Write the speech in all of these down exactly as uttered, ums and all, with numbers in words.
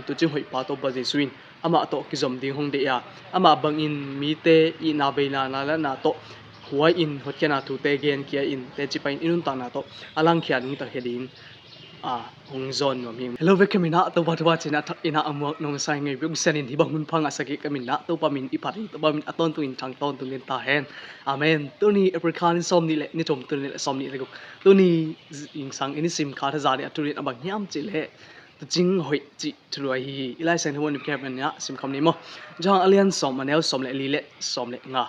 tuucing hoihpa Topa Jesu in amah tawh kizom ding hong deih a, amah bangin mite ihna veina na latna tawh huai in hotkhiatna thute genkhia in teci pai in i nuntakna tawh a langkhia nungta khia dingin a hong zawn nuam hi. Hello, vekhem in ah Topa thupha cih in ah thak in ah a muak nong sang ngei biak Pasian in hih bang hun pha ngahsak hi. Ka min ah Topa min i phat hi, Topa min a tawntungin thang tawntung den ta hen. Amen. Tuni April kha ni sawmnih le ni thum, tuni le sawmnih le guk. Tuni zingsang i nisim kha thaza ni a thu lian a bang hiam cih leh tuucing hoih cih thu lua hi hi. I Lai Siangtho mun i kep in ah simkhawm ni maw. Johan a lian sawm, a neu sawm le li le sawm le nga.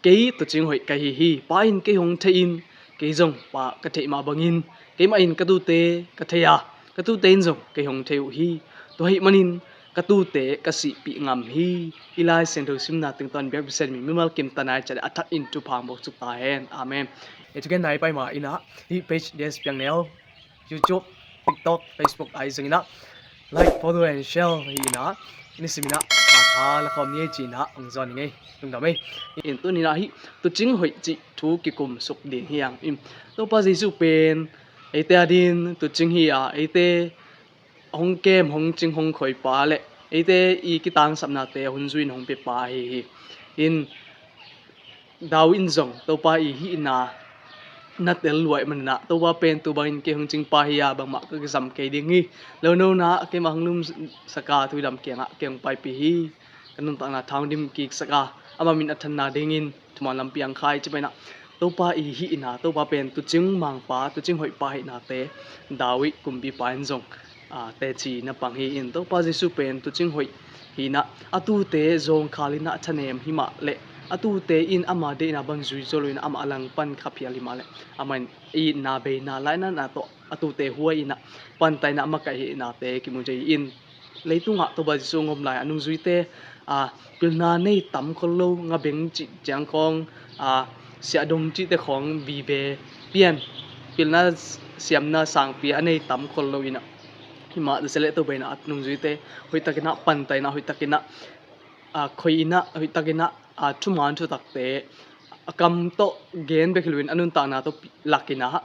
Kei tuucing hoih ka hi hi. Pa in kei hong thei in, kei zong Pa ka theih mah bangin keimah in ka tuute ka thei a, ka tuute in zong kei hong thei uh hi. Tua ahih manin ka tuute ka sihpih ngam hi. I Lai Siangtho simna tungtawn biak Pasian min mimal kim ta nai ciat a thak in thupha hong buak suk ta hen. Amen. E, thugen nai pai ma in ah hih page D S Piang Neu, YouTube, TikTok, Facebook ah i zong in ah like, follow and share hi in ah, i nisim in ah kha kha la khawm ni ei ci in ah hong zawn ni ngei. Lungdam ei. In tuni in ah hih tuucing hoih cih thu kikum suk ding hi hang. In Topa Jesu pen eite adin tuucing hi a, eite hong kem, hong cing, hong khoipa le eite i kitangsapnate a hun zui in hong piapa hi hi. In David in zong Topa i hihna na tel luai man in ah, Topa pen tu bangin kei hong cingpa hi a, bangmah ka kizam kei ding hi. Lo no na keimah hong lumsak a, thuidam kiangah kei hong paipih hi. Ka nuntakna thang dim kiksak a, ama min a thanna dingin thuman lampi ang khai ci pai in ah, Topa i hihna, Topa pen tuucing mangpa, tuucing hoihpa hihnate David kumpipa in zong a, teci na pang hi. In Topa Jesu pen tuucing hoih hi in ah, a tuute zawngkhal in ah thanem hi mah le a tuute in ama deihna bang zui zo lo in ah amah a langpan kha phial hi mah le amah in itna veina lainatna tawh a tuute huai in ah pantaina a makaih hihnate kimu thei hi. In leitungah Topa Jesu hong om lai a nungzuite a, pilna nei tam khol lo, ngabeng cih ciang khawng a, siahdong cihte khawng vive pian, pilna siamna sangpi a nei tam khol lo in ah, himah ta se leh Topa in ah a nungzuite hoihtak in ah pantaina, hoihtak in ah a, khoi in ah, hoihtak in ah a, thuman thutakte a kam tawh gen bek hi lo in a nuntakna tawh lak in ah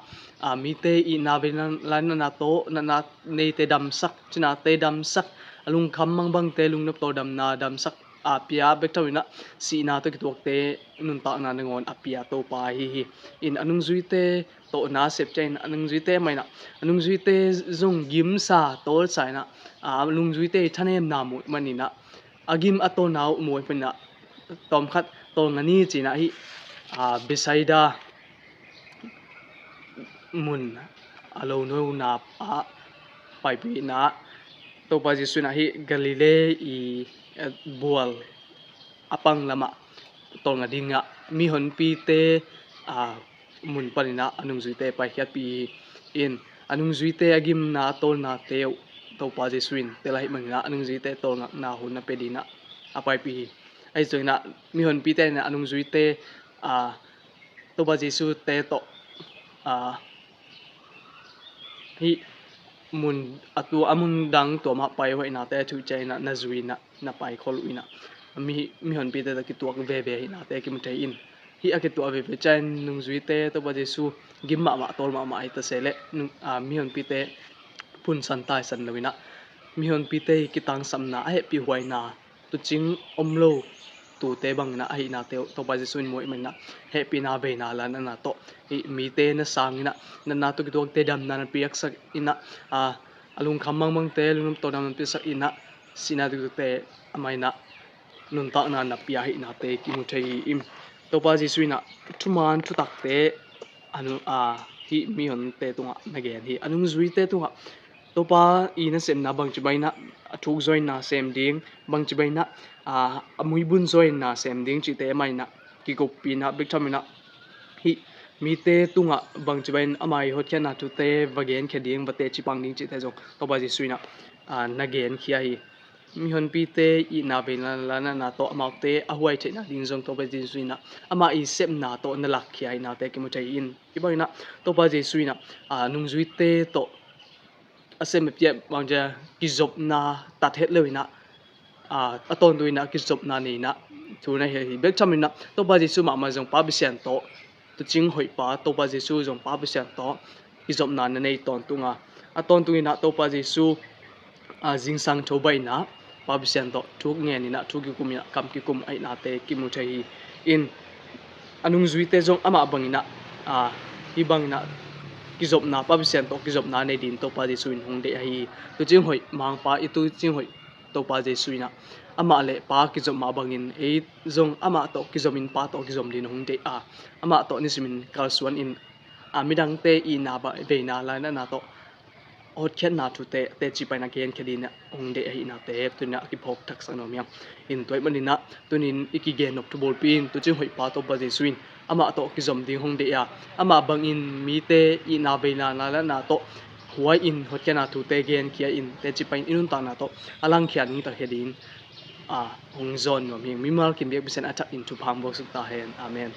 a, mite itna veina lainatna tawh natna neite damsak, cinate damsak, a lungkham mangbangte lungnop tawldamna damsak a pia bek tham in ah sihna tawh kituakte nuntakna nangawn a pia Topa hi hi. In a nungzuite tawh na sep ciangin a nungzuite mah in ah a nungzuite zong gimsa tawlsa in ah a, nungzuite i thanemna muh man in ah a gim a tawlna uh muh man in ah tawmkhat tawlnga ni ci in ah hih a, Bethsaida mun a lo nona ah paipih in ah Topa Jesu in ah hih Galilee i, eh, bual a pang lamah tawlnga dingah mihonpite a, mun pan in ah a nungzuite paikhiatpih hi. In a nungzuite a gimna a tawlnate uh Topa Jesu in tel ahih man in ah a nungzuite tawlngakna hun a pia ding in ah a paipih hi. Ahi zongin ah mihonpite in ah a nungzuite a, Topa Jesu te tawh a, hih mun a tu a mun dang tua mah pai hoihnate a thuh ciang in ah na zui in ah na pai khol uh in ah mi, mihonpite tawh kituak veve hihnate kimu thei in hih a kituak veve ciang in nungzuite Topa Jesu gim mahmah tawl mahmah hi ta se leh nung, a, mihonpite punsan taisan lo in ah mihonpite i kitangsapna a hehpih huaina tuucing om lo tuute bang in ah a hihnate uh Topa Jesu in muh ahih man in ah hehpihna veina lainatna tawh hih mite na sang in ah natna tawh kituakte damna na piaksak in ah a, a lungkham mangbangte lungnop tawldamna na piaksak in ah sihna tawh kituakte amah in ah nuntakna na pia hihnate kimu thei hi. In Topa Jesu in ah thuman thutakte a nu, a, hih mihonte tungah na gen hi. A nungzuite tungah Topa i nasepna bangci bang in ah a thuk zaw in na sem ding, bangci bang in ah a, a muibun zaw in na sem ding cihte amah in ah kikuppih in ah bek tham in ah hih mite tungah bangci bang in ama i hotkhiatna thute va genkhia ding, va teci pang ding cihte zong Topa Jesu in ah a, na genkhia hi. Mihonpite itna veina lainatna tawh amaute a huai theihna ding zong Topa Jesu in ah ama i sepna tawh na lakkhia hihnate kimu thei in hih bang in ah Topa Jesu in ah a, nungzuite tawh a sem a piak bang cia kizopna tat het lo in ah a, a tawntung in ah kizopna nei in ah thu na hilh hi. Bek tham in ah Topa Jesu mahmah zong Pa Pasian tawh tuucing hoihpa Topa Jesu zong Pa Pasian tawh kizopna na nei tawntung a, a tawntung in ah Topa Jesu a, zingsang tho baihna, Pa Pasian tawh thu ngen inah, thu kikum inah, kam kikum ahihnate kimu thei hi. In a nungzuite zong amah banginah, a, hih banginah kizopna, Pa Pasian tawh kizopna nei din Topa Jesu in hong deih ahi hi. Tuucing hoih Mangpa, i tuucing hoih Topa Jesu inah amah le Pa kizop mah bangin ei zong amah tawh kizom in Pa tawh kizom din hong deih a, amah tawh nisimin kalsuan in, a, midangte itna ba, veina lainatna tawh hotkhiatna thute teci paina genkhia dinah hong deih ahihnate tuninah a kiphawk thaksak nuam hiam? In tua ahih maninah tunin i kigen nop thu bulpi in tuucing hoih Pa Topa Jesu in amah tawh kizom ding hong deih a, amah bangin mite itna veina lainatna tawh huai in hotkhiatna thute genkhia in teci pain i nuntakna tawh a langkhia nungta khia din, a, hong zawn nuam hi. Mimal kim biak Pasian a thak in thupha hong buaksuk ta hen. Amen.